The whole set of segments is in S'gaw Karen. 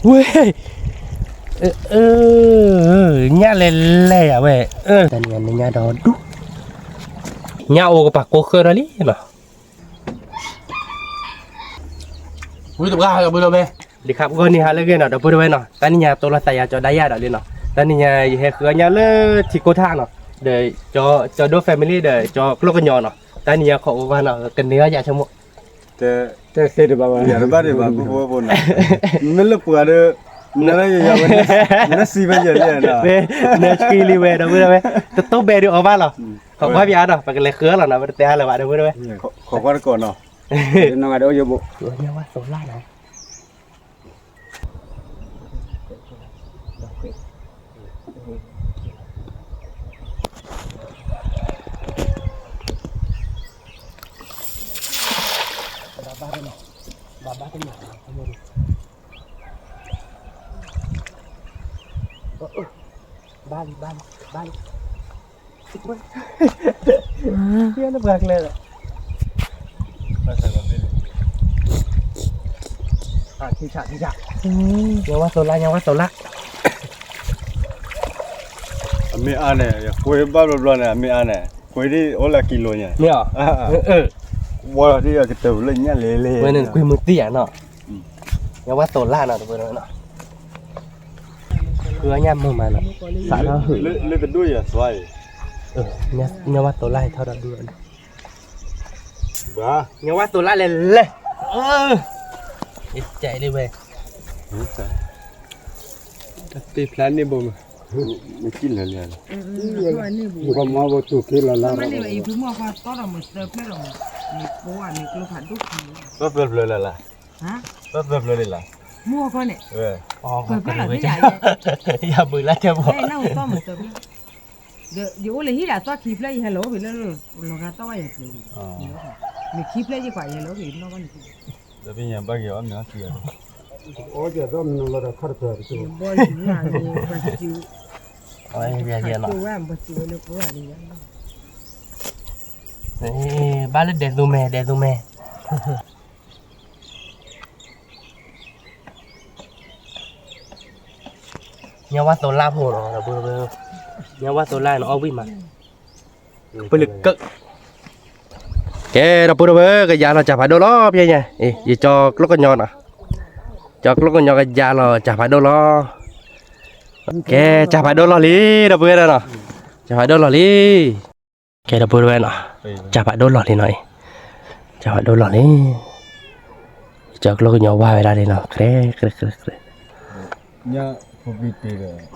ဝဲ, ညၣ်လဲၤလဲၤယၤဝဲ, တၢ်နံၤညါန့ၣ်ညၣ်ဒီဒူၣ်, ညၣ်အိၣ်ကပၤကိးဃၢဒီးလံနီၤ. ဝံတဘၣ် ဒီပုၢ်ဒီဝဲၢ်, လံခါပဂီၢ်နံၤဟါလၢအဂ့ၤနီၤ ဒီပုၢ်ဒီဝဲၢ်နီၤ, တၢ်နံၤညါတိလီၤသးယၤကၠီဒါယၤဒီးလံနီၤ, တၢ်နံၤညါယဟဲဃုအီၣ်ညၣ်လၢထံကိၢ်ထၣ်နီၤ, ဒီးကၠီဒိၣ် family ဒီးကၠီကျိၣ်ကညီနီၤ, တၢ်နံၤညါခိးဝဲနီၤ ကန့ၢ်အီၣ်ယၤဆိကမိၣ်, တသ့တဘၣ်ဘၣ်, မ့ၢ်လၢပှၤဒီး, နလၢယယၤဝဲ, နစံးဖဲယၤလံ, နဆှံလံဝဲ ဒီပုၢ်ဒီဝဲၢ်, တတိၢ်ဘဲဒုးအီၤဘၣ်လီၤ, ခိးကွၢ်ပၠးနီၤ ပကလဲၤဃုအီၣ်လီၤနီၤ ပတတဲအါလၢၤဘၣ် ဒီပုၢ်ဒီဝဲၢ်, ခိးကွၢ်တကိးနီၤ, နဂၤဒီးအိၣ်ယိဘိ, ညၣ်ဝါသိးလၢ်နီၤ ဘၣ်လံ ဘၣ်လံ ဘၣ်လံ, လၢပှၤကျဲလီၤ, ထံဆး ထံဆး, ညၣ်ဝါသိးလၢ် ညၣ်ဝါသိးလၢ်, အမ့ၢ်အါန့ၣ် ယကွ့ဘၣ်ဘျီဘျီန့ၣ် အမ့ၢ်အါန့ၣ် ကွ့ဒ်အိၣ်လၢကံလိၤညါ, မ့ၢ်အီၤ, ဝဲလီၤဒ်ယကတၢၢ်လၢညၣ်လဲၤလဲၤ, ဝဲန့ၣ်ကွ့မုၢ်တံၢ်ယၤနီၤ, ညၣ်ဝါသိးလၢ်နီၤ တပၢၢ်နီၤ, ဃုအီၣ်ညၣ်မုာ်မးနီၤ, စးထီၣ်ဟုၣ်, လၢတဒိၣ်ယၤသွါအံၤ, ညၣ်ဝါသိးလၢ်ထီၣ်ဒီးဒူၣ်လီၤ, ညၣ်ဝါသိးလၢ်လဲၤလဲၤ, ယကဲလံဝဲ, တသ့ဖျါန့ၢ်ဘိမး, နကံၣ်လၢာ်လံ, မၤဘိတူၢ်က့လီၤလၢ, ပၢၢ်ဖျၢၣ်ဖျၢၣ်လံလၢ်, ပၢၢ်ဖျၢၣ်ဖျၢၣ်လံလၢ်, မ့ၢ်အီၤခီန့ၣ်, ယဘုးလၢ်ကဲဘိ, ယအိၣ်လၢဟံၣ်ဒၣ်သီခံဖျၢၣ်ယဟဲလီၤအိၣ်ဖဲလၢ, လီၤဂာ်သီဝဲယၤဖျၢၣ်, မ့ၢ်ခံဖျၢၣ်ယကွၢ်ယဟဲလီၤအိၣ်ဖဲနီၢ်ဘၣ်န့ၣ်, ဒီးပညါဘၣ်က့ၤအီၣ်မ့ၤအီၣ်ထံ, အီၣ်ကဲသီမ့ၢ်နီၤလီၤဒီးခါတဖျၢၣ်တက့ၢ်, ဘၣ်လၢဒဲးသူမဲာ် ဒဲးသူမဲာ် ညၣ်ဝါသိးလၢ်ဖိနီၤ, ညၣ်ဝါသိးလၢ်န့ၣ် အီၣ်ဝံၣ်မး, ပလၢကၢး, ကဲ ဒီပုၢ်ဒီဝဲၢ် ကယၤလီၤစၢ်ဖးဒိၣ်လီၤ ဖဲညါ, ယကၠီကျိၣ်ကညီနီၤ, ကၠီကျိၣ်ကညီကယၤလီၤစၢ်ဖးဒိၣ်လီၤ, ကဲ စၢ်ဖးဒိၣ်လီၤလံ ဒီပုၢ်ဝဲၢ်နီၤ, စၢ်ဖးဒိၣ်လီၤလံ, ကဲ ဒီပုၢ်ဝဲၢ်နီၤ, စၢ်ဖးဒိၣ်လီၤလံနီၤအံၤ, စၢ်ဖးဒိၣ်လီၤလံ, ယကၠီကျိၣ်ကညီဝါဝဲဒၣ်လံနီၤ, ကြဲကြဲကြဲ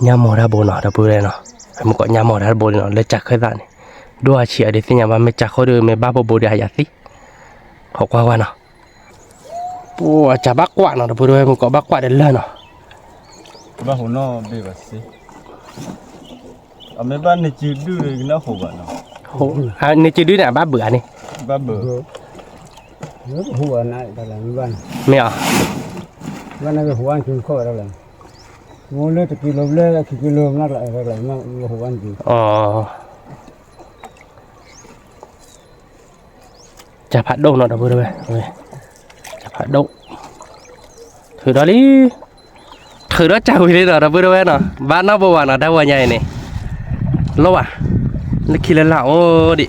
ညၣ်မီၤတၢ်ဘိနီၤ ဒီပုၢ်ဝဲၢ်နီၤ, မုၢ်ကီးညၣ်မီၤတၢ်ဘိလံနီၤ လၢစၢ်ခၢၣ်သးန့ၣ်, ဒိၣ်အဆံးအဒုးသ့ၣ်ညါဘၣ် မ့ၢ်စၢ်ခိၣ်ဒီး မ့ၢ်ဘၣ်ဘိဘိဒီးဟးယၤသံ, ခိးကွၢ်ကွၢ်နီၤ, ပှၤစၢ်ဘၣ်ကွၢ်နီၤ ဒီပုၢ်ဝဲၢ် မုၢ်ကီးဘၣ်ကွၢ်ဒီးလၢာ်နီၤ, ဘၣ်ဟူးနီၣ်ဘ့ၣ်ဘၣ်စ့ အမ့ၢ်ဘၣ်န့ၢ်စုဒုၣ်ကနၣ်ဟူးဘၣ်နီၤ, န့ၢ်စုဒုၣ်န့ၣ် အဘၣ်ဘုးဧါန့ၣ်, ဘၣ်ဘုး, မ့ၢ်အီၤ, ဘၣ်န့ၣ်ကဟူးအါန့ၢ်စုခိၣ်ဝဲဒၣ်လၢ, မ့ၢ်လၢတကံလိၤလၢခံကံလိၤမ့ၢ်လၢ, အီၤ စၢ်ဖးဒိၣ်နီၤ ဒီပုၢ်ဝဲၢ်, စၢ်ဖးဒိၣ်, ထုးဒီးလံ, ထုးဒီးစၢ်ဝံၤလံနီၤ ဒီပုၢ်ဝဲၢ်နီၤ ဘၣ်နီၢ်ဘိဘၣ်နီၤ တၢ်ဝဲညါအံၤန့ၣ်, လီၤဘၣ်, လၢခံလၢလာ်အိၣ်ဒံး,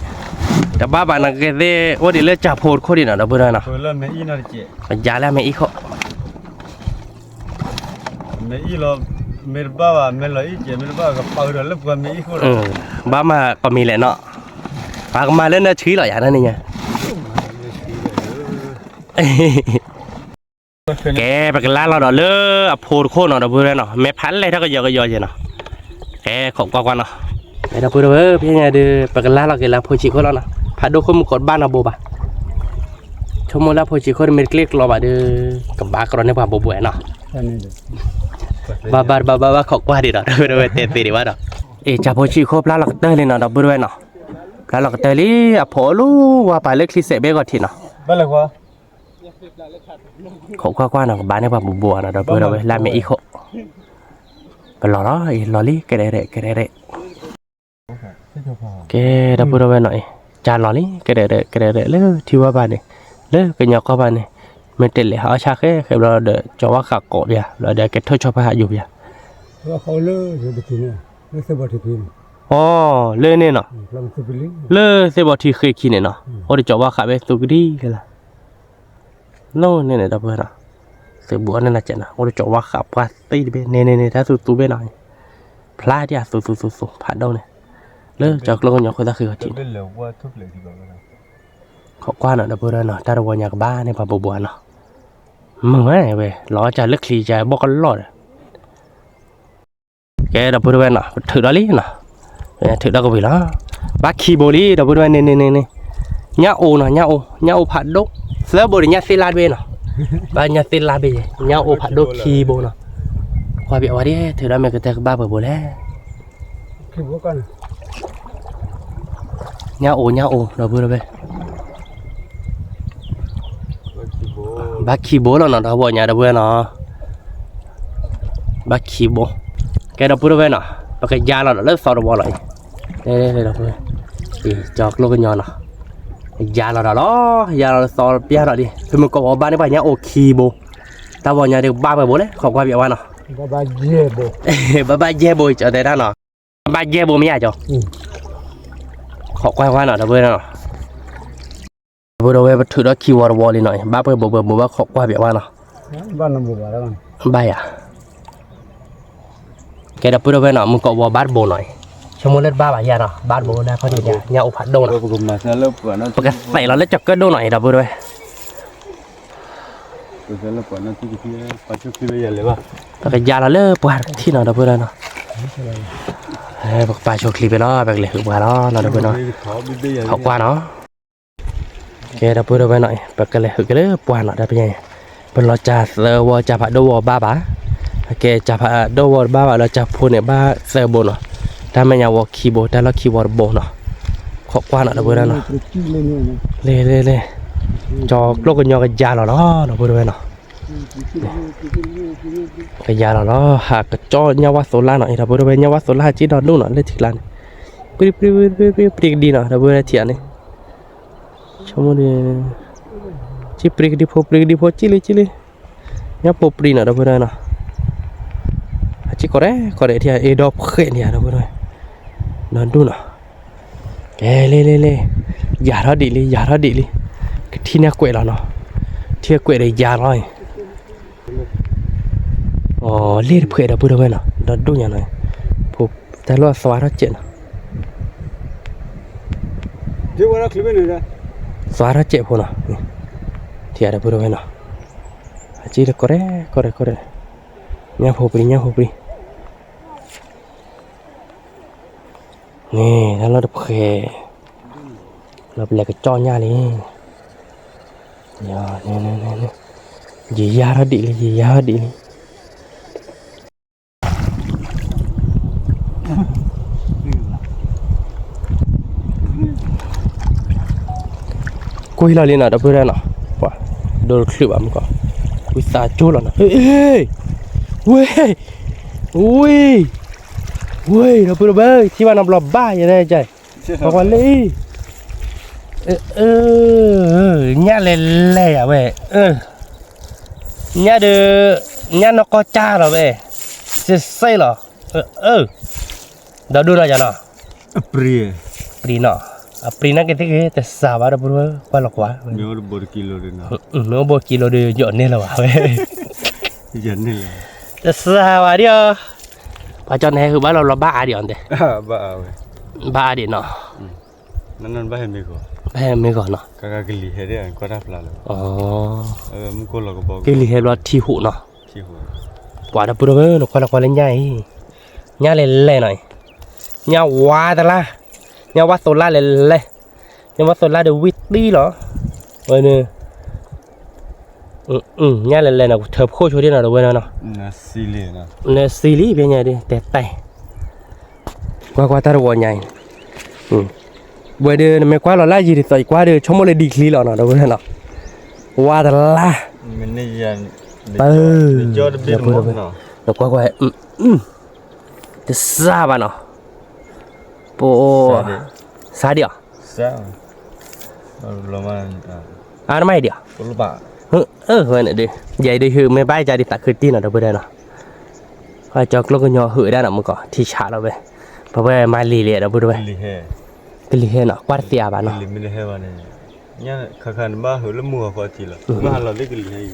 တဘၣ်ဘၣ်နီၤ ကဲသ့ၣ်အိၣ်ဒံးလၢစၢ်ဖိတခိၣ်ဒံးနီၤ ဒီပုၢ်ဝဲၢ်နီၤ, ယၤလၢအမ့ၢ်အံၣ်ခိၣ် မ့ၢ်အံၣ်လီၤ, မ့ၢ်တဘၣ်ဘၣ် မ့ၢ်လီၤအံၣ်ကဲး မ့ၢ်တဘၣ်ကပာ်ကဒီးလၢပှၤမ့ၢ်အံၣ်ဃိလီၤ, ဘၣ်မၤကမံၤလဲၣ်နီၤ, ပှၤကမၤလၢနၢဆှံလီၤယၤန့ၣ်ညါ, ကဲ ပကလါလီၤဒီးလၢအဖိတခိၣ်နီၤ ဒီပုၢ်ဝဲၢ်နီၤ မ့ၢ်ဖးလဲၢ်ထီၣ်ကယီကယီကဲနီၤ, ကဲ ခိးကွၢ်ကွၢ်နီၤ, ဒီပုၢ်ဝဲၢ် ဖဲညါဒီး ပကလါလီၤက့ၤလၢအဖိဆံးခိၣ်လီၤနီၤ ဖးဒိၣ်ခိၣ်မုၢ်ကီးတဘၣ်နီတဘိဘၣ် ဆိကမိၣ်လၢအဖိဆံးခိၣ်တမ့ၢ်တကျ့ၣ်ကျီဘၣ်ဒီး ကဘၣ်ကရီန့ၢ်ပှၤဘိဘိနီၤ, ဘၣ်ဘၣ်တဘၣ်ဘၣ်ဘၣ်ခိးကွၢ်ဒံးဒီး ဒီပုၢ်ဝဲၢ်တဲသ့ဒံးဘၣ်ဒီး, အ့ၣ် စၢ်ဖိဆံးခိၣ်ဖျါလီၤကတၢၢ်လံနီၤ ဒီပုၢ်ဝဲၢ်နီၤ, ဖျါလီၤကတၢၢ်လံ အဖိအိၣ်လၢဝါပာ်လၢချံစဲးဘ့ၣ်ဂီၤထံးနီၤ, ခိးကွၢ်ကွၢ်နီၤ ကဘၣ်န့ၢ်ပှၤဘိဘိနီၤ ဒီပုၢ်ဝဲၢ် လၢအမ့ၢ်အံၣ်ခိၣ်, ပလီၤလီၤ အ့ၣ် လီၤလံ ကဒဲးဒဲး ကဒဲးဒဲး ကဲ ဒီပုၢ်ဝဲၢ်နီၤအံၤ ကၢ်လီၤလံ ကဒဲးဒဲး ကဒဲးဒဲး လၢထံဝါဘၣ်န့ၣ် လၢကညီကီၢ်ဘၣ်န့ၣ် မ့ၢ်တဲလဲၤဟးအီၣ်ဆၣ်ဃဲဃဲဘျီဒီး ကၠီၤဝါဃးကိးပယၤ ဘျီဒီးကဲထီၣ်ဆီဖဲဟးယိာ်ပယၤ, အီ လၢန့ၣ်နီၤ, လၢသ့ၣ်ဘီထံဖံန့ၣ်နီၤ, အိၣ်ဒီးကၠီၤဝါဃးဖဲသူကဒံလၢ်လၢ်, လၢန့ၣ်န့ၣ်ဒီပုၢ်ဝဲၢ်နီၤ, သုးဘူးအီၣ်န့ၣ်နၤကဲနီၤ, အိၣ်ဒီးကၠီၤဝါဃးပှၢ်သံတဘ့ၣ်န့ၣ်န့ၣ်န့ၣ် တၢ်သူသူဘ့ၣ်နီၤ, ဖျါဒ်အသူသူသူသူဖးဒိၣ်န့ၣ်, လၢကၠီၤကျိကညီခိၣ်သၣ်ဃံဂီၤထံးန့ၣ် ခိးကွၢ်နီၤ ဒီပုၢ်ဝဲၢ်နီၤ, တၢ်တဝီညါကဘၣ်န့ၣ် ပှၤဘိးဘိးနီၤ, မုာ်ဝဲဝဲ လီၤအီၣ်ကၢလၢချံကၢဘီၣ်ကလီၢ်ဒီး, ကဲ ဒီပုၢ်ဝဲၢ်နီၤ ပထုးဒီးလံနီၤ, ထုးဒီးကဝံၤလီၤ, ဘၣ်ခံဘိလံ ဒီပုၢ်ဝဲၢ်န့ၣ်န့ၣ်န့ၣ်, ညၣ်အိနီၤ ညၣ်အိ ညၣ်အိဖးဒိၣ်, သၢဘိဒီးညၣ်သ့ၣ်လါတဘ့ၣ်နီၤ, ဘၣ်ညၣ်သ့ၣ်လါဘ့ၣ်, ညၣ်အိဖးဒိၣ်ခံဘိနီၤ, ကွၢ်ပဝဲဒ် ထုးဒီးမ့ၢ်ကတဲကဘၣ်ပှဲၤဘိလဲၣ် ညၣ်အိ ညၣ်အိ ဒီပုၢ်ဝဲၢ်, ဘၣ်ခံဘိလီၤနီၤ ဒီပုၢ်ဝဲၢ်ညါ ဒီပုၢ်ဝဲၢ်နီၤ, ဘၣ်ခံဘိ, ကဲ ဒီပုၢ်ဝဲၢ်နီၤ, ပကယါလီၤဒီးလၢသီတဝီလီၤအံၤ, ကၠီၤကျိကညီနီၤ, ယါလီၤဒီးလီၤ, ယါလီၤလၢသီပျၢ်ဒီးလံ ဖဲမုၢ်ကီးဝီၤဘၣ်န့ၣ် ပှၤညၣ်အိခံဘိ, တၢ်ဝီညါဒ်ကဘၣ်ပှဲၤဘိလဲၣ် ခိးကွၢ်ပဝဲနီၤ, ဘၣ်ဘၣ်ယဲၢ်ဘိ ကၠီၤတဲတၢ်နီၤ ဘၣ်ယဲၢ်ဘိမ့ၢ်ယါကၠီၤ, ခိးကွၢ်ကွၢ်နီၤ ဒီပုၢ်ဝဲၢ်နီၤ, ဒီပုၢ်ဝဲၢ် ပထုးဒီးခံဝီတဝီလံနီၤ ဘၣ်ပှဲၤဘိပှဲၤဘိဘၣ် ခိးကွၢ်ပဝဲနီၤ, ဘၣ်ယၤ, ကဲ ဒီပုၢ်ဝဲၢ်နီၤ မုၢ်ကီးဝီၤဘၣ်တဘိနီၤ, ဆိကမိၣ်လၢတဘၣ်ဘၣ်ယါနီၤ ဘၣ်တဘိလၢခီၣ်ထံးယါ ညၣ်အိဖးဒိၣ်နီၤ, ပကသဲးလီၤလၢကၠီၤကၢၣ်ဒိၣ်နီၤအံၤ ဒီပုၢ်ဝဲၢ် ပကယါလီၤလၢပှၢ်တထံၣ်နီၤ ဒီပုၢ်ဝဲၢ်နီၤ, ပကပာ်ဆိချံဖဲလီၤ ပကလဲၤဟုးပှၢ်လီၤနီၤ ဒီပုၢ်ဝဲၢ်နီၤ, ခိးကွၢ်နီၤ, ကဲ ဒီပုၢ်ဝဲၢ်နီၤ ပကလဲၤဟုးက့ၤလၢပှၢ်နီၤ တၢ်ပညါ, ပလီၤစှၤသၢဝီ စှၤဖးဒိၣ်ဝီၤဘၣ်ဘၣ်, အကဲ စှၤဖးဒိၣ်ဝီၤတဘၣ်ဘၣ် လီၤစှၤဖိန့ၣ်ဘၣ်သၢဘိနီၤ, တၢ်မဲာ်ညါဝီၤခံဘိ တၢ်လီၢ်ခံဝီၤတဘိနီၤ, ခိးကွၢ်နီၤ ဒီပုၢ်ဝဲၢ်နီၤ, လ့လ့လ့, ကၠီၤကျိကညီကယါလီၤလီၤ ဒီပုၢ်ဝဲၢ်နီၤ ကယါလီၤလီၤ ဟးကကၠီၣ်ညၣ်ဝါသိလါနီၤ အံၤ ဒီပုၢ်ဝဲၢ် ညၣ်ဝါသိလါဟးက့ဒီးဒိၣ်နီၤ လၢထံကျါန့ၣ်, ပြံပြံပြံပြံ ပြံကဒံနီၤ ဒီပုၢ်ဝဲၢ် ထံၣ်ဧါန့ၣ်, ဆိကမိၣ်ဒီး, က့ပြံကဒံဖိ ပြံကဒံဖိ က့လံ က့လံ, ညၣ်ဖိပြံနီၤ ဒီပုၢ်ဝဲၢ်နီၤ, ဟးက့ကီးရဲၣ်ကီးရဲၣ်ထံၣ်ဧါ အ့ဒီဖှဲးန့ၣ်ဧါ ဒီပုၢ်ဝဲၢ်, ဒီးဒိၣ်နီၤ ကဲ လ့လ့လ့, ယၤထီၣ်ဒံးလံ ယၤထီၣ်ဒံးလံ, ကထံၣ်န့ၢ်ကွဲးလီၤနီၤ, ထံၣ်ကွဲးဒီးယၤလီၤအံၤ, အိ လ့ၣ်တဖှဲး ဒီပုၢ်ဝဲၢ်နီၤ ဒီးဒိၣ်ညါနီၤ, ဖိတၢ်လီၢ်သွါထီၣ်စဲးနီၤ, သွါထီၣ်စဲးဖိနီၤ, ထံၣ်ဧါ ဒီပုၢ်ဝဲၢ်နီၤ, အက့ဒီးကီးရဲၣ်ကီးရဲၣ်ကီးရဲၣ်, ညၣ်ဖိပြံ ညၣ်ဖိပြံ န့ၣ် တၢ်လီၢ်တဖှဲး, လီၤပလဲၤကကၠီၣ်ညၣ်လံ, ယယါထီၣ်ဒံးလံ ယယါထီၣ်ဒံးလံ, ကွံာ်လီၤလံနီၤ ဒီပုၢ်ဝဲၢ်နီၤ, ဒိတချုးဘၣ်မုၢ်ကီး, ကွံာ်သးကၠိလီၤနီၤ, ဝ့ၢ်, ဝ့ၢ်, ဝ့ၢ် ဒီပုၢ်ဝဲၢ် ထံၣ်ဘၣ်နီတဘျီဘၣ်ယဲန့ၣ်, ပှၤကွၢ်လၢအံၤ, ညၣ်လဲၤလဲၤယၤဝဲ, ညၣ်ဒီး, ညၣ်နီၢ်ကီၢ်ကၢ်လီၤဝဲ, စ့စ့လီၤ, ဒီးဒိၣ်နီၤယၤနီၤ, ပြံနီၤ, အပြံနာ်က့သ့ၣ်ဂ့ၤ တစှၤဘၣ်ဒီပုၢ်ဝဲၢ် ကွၢ်လီၤကွၢ်, မ့ၢ်အိၣ်တဘိတကံလိၤဒီး ယီၤန့ၢ်လၢၤဘၣ်ဝဲ, တစှၤဘၣ်ဒံးအီၤ, ပှၤကၠီန့ၣ်ဟဲဟုးဘၣ်လီၤလီၤဘၣ်အါဒံးအီၤတဲ, ဘၣ်အါဒံးနီၤ, ဘၣ်ဟဲမ့ၢ်ဂီၤနီၤ, ကလံၤဟဲဘျီထံဟူးနီၤ, ပှၤဒီပုၢ်ဝဲၢ်နကွၢ်လီၤကွၢ်လၢညၣ်အံၤ, ညၣ်လဲၤလဲၤနီၤအံၤ, ညၣ်ဝါတလါ, ညၣ်ဝါသိလါလဲၤလဲၤ, ညၣ်ဝါသိလါဒီးဝံၣ်တံၢ်လီၤ, ဝဲန့ၣ် ညၣ်လဲၤလဲၤနီၤ ထၢဖှိၣ်ဆိဒံးနီၤ ဒီပုၢ်ဝဲၢ်နီၤ, နစံလံ ဖဲညါဒ် တဲတဲ, ကွၢ်ကွၢ်တၢ်တဝီညါအံၤ, ဝဲဒီးနမ့ၢ်ကွၢ်လီၤလၢယံၤဒ်သိးယကွၢ်ဒီး ဆိကမိၣ်လၢဒံချံလီၤနီၤ ဒီပုၢ်ဝဲၢ်နီၤ, ဝါတလါ, ပၢ်, နကွၢ်ကွၢ်, တစှၤဘၣ်နီၤ, ပ, စှၤဒံးအီၤ, အါတမံၤဒံးအီၤ အၢ ဝဲန့ၣ်ဒုး ယဲအံၤဒုး ဟုးမ့ၢ်ဘၣ်ယၤဒ်သးခုတံၢ်နီၤ ဒီပုၢ်ဒီဝဲၢ်နီၤ, ကၠီကျိကညီဟုးဝဲဒၣ်နီၤ မုၢ်ကီး ထံဆးလီၤဝဲ, ပဝဲမၤလံၤလံၤ ဒီပုၢ်ဒီဝဲၢ်, ကလံၤဟဲနီၤ ကွၢ်တသ့အါဘၣ်နီၤ, ခါခါန့ၣ်ဘၣ်ဟုးလၢမုၢ်ဂီၤခီထံးလီၤ, ဘၣ်ဟးလီၤလၢကလံၤဟဲ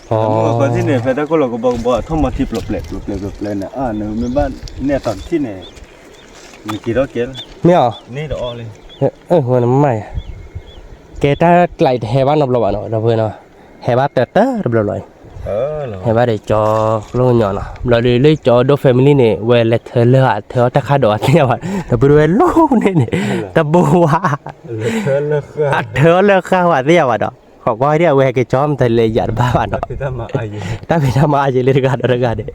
အံၤ, မုၢ်ဂီၤခီထံးန့ၣ် ဖဲတၢ်ကိၢ်လီၤကဘီကဘီ အထီၣ်မၤထံပျီပျဲၢ် ပျီပျဲၢ် ပျီပျဲၢ်န့ၣ် အါ နမ့ၢ်ဘၣ်နဲၣ်အသးတထံၣ်န့ၣ် နက့ၤထီၣ်ကဲလၢ မ့ၢ်အီၤ န့ၣ်တအီၣ်လံ, မၤယၤ, ကဲတၢ်ကျးအံၤတဟဲဘၣ်နီတဘျီဘၣ်နီၤ ဒီပုၢ်ဝဲၢ်နီၤ, ဟဲဘၣ်တၢ်တၢ်တဘျီဘျီအံၤ, ဟဲဘၣ်ဒီးကၠီကျိကညီနီၤ ဘျီဒုးလၢကၠီဒိၣ် family န့ၣ် ဝဲလဲၤထၢလၢအထၢအီၣ်တၢ်ခါဒီးအသ့ၣ်ညါဘၣ် ဒီပုၢ်ဝဲၢ်လီၤန့ၣ်န့ၣ်, တဘိဝါ အထၢအီၣ်လၢဃၢ်ဝဲသ့ၣ်ညါဘၣ်ဒီး ခိးကွၢ်ဒ်အဝဲဟဲက့ၤကၠီမတၤလဲၤယၤတဘၣ်ဘၣ်နီၤ, တၢ်ဖံးတၢ်မၤအါယံၤလၢတဂၤဒီးတဂၤန့ၣ်,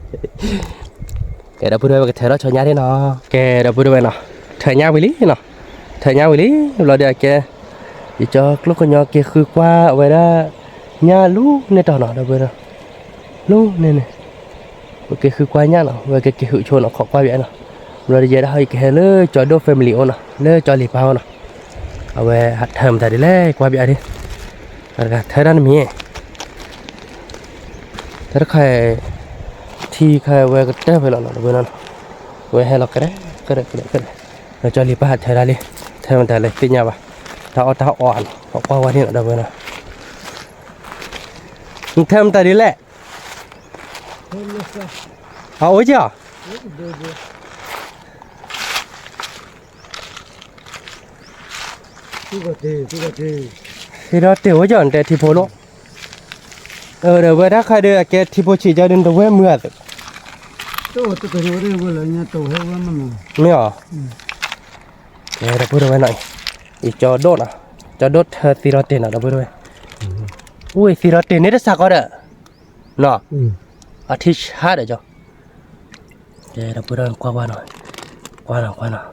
ကဲဒီပုၢ်ဒီဝဲၢ် ပကထၢထီၣ်ဆီညါဒၣ်နီၤ, ကဲဒီပုၢ်ဒီဝဲၢ်နီၤ, ထၢညါဝံၤလံနီၤ, ထၢညါဝံၤလံ, ဘျီဒုးအကဲ, ယကၠီကျိကညီက့ၤဃုကွၢ်ဝဲဒၣ်, ညၣ်လူၤန့ၢ်တီၤနီၤ ဒီပုၢ်ဒီဝဲၢ်, လူၤန့ၢ်န့ၣ်, ပက့ၤဃုကွၢ်ညၣ်နီၤ ဝဲကက့ၤဟုးဆိနီၤ ခိးကွၢ်ဘၣ်နီၤ, ဘျီဒုးယဲဒၣ်ဟီယကဟဲလၢကၠီဒိၣ် family အိၣ်နီၤ လၢကၠီလံၤပၢ်အိၣ်နီၤ, အဝဲဟးထၢမတၤဒ်လဲၣ် ကွၢ်ဘၣ်ဒၣ်, တၢ်တခါထၢတၢ်နမံၤ တၢ်တခါ, ထံခါဝဲကတၢၢ်ဖဲလီၤနီၤ ဒီပုၢ်ဝဲၢ်နီၤ, ဝဲဟဲလီၤကရဲကရဲကရဲကရဲ, ဒီးကၠီလံၤပၢ်ဟးထၢတၢ်လံ, ထၢမတၤလဲၣ်သ့ၣ်ညါဘၣ်, တၢ်အီၣ်တၢ်အီနီၤ ခိးကွၢ်ဝဲန့ၣ်နီၤ ဒီပုၢ်ဝဲၢ်နီၤ, နထၢမတၤဒ်လဲၣ်, အအိၣ်ကၠီ သ့ၣ်ဒီးတ့ၢ်အိၣ်ကၠီ နတဲထံဖိလီၤ, ဒီးဝဲတၢ်ခါဒီးအကဲထံဖိဆံးကၠီဒုးနတဝဲမုာ်အသး, မ့ၢ်အီၤ, ကဲဒီပုၢ်ဒီဝဲၢ်နီၤ, ယကၠီဒိၣ်နီၤ, ကၠီဒိၣ်ထၢသ့ၣ်ဒီးတ့ၢ်နီၤ ဒီပုၢ်ဒီဝဲၢ်, အိၣ်သ့ၣ်ဒီးတ့ၢ်န့ၣ် တစးကီးဒီး, နီၤ, အထံဆးဒီးကၠီ ကဲဒီပုၢ်ဒီဝဲၢ် ကွၢ်ကွၢ်နီၤ, ကွၢ်နီၤကွၢ်နီၤ,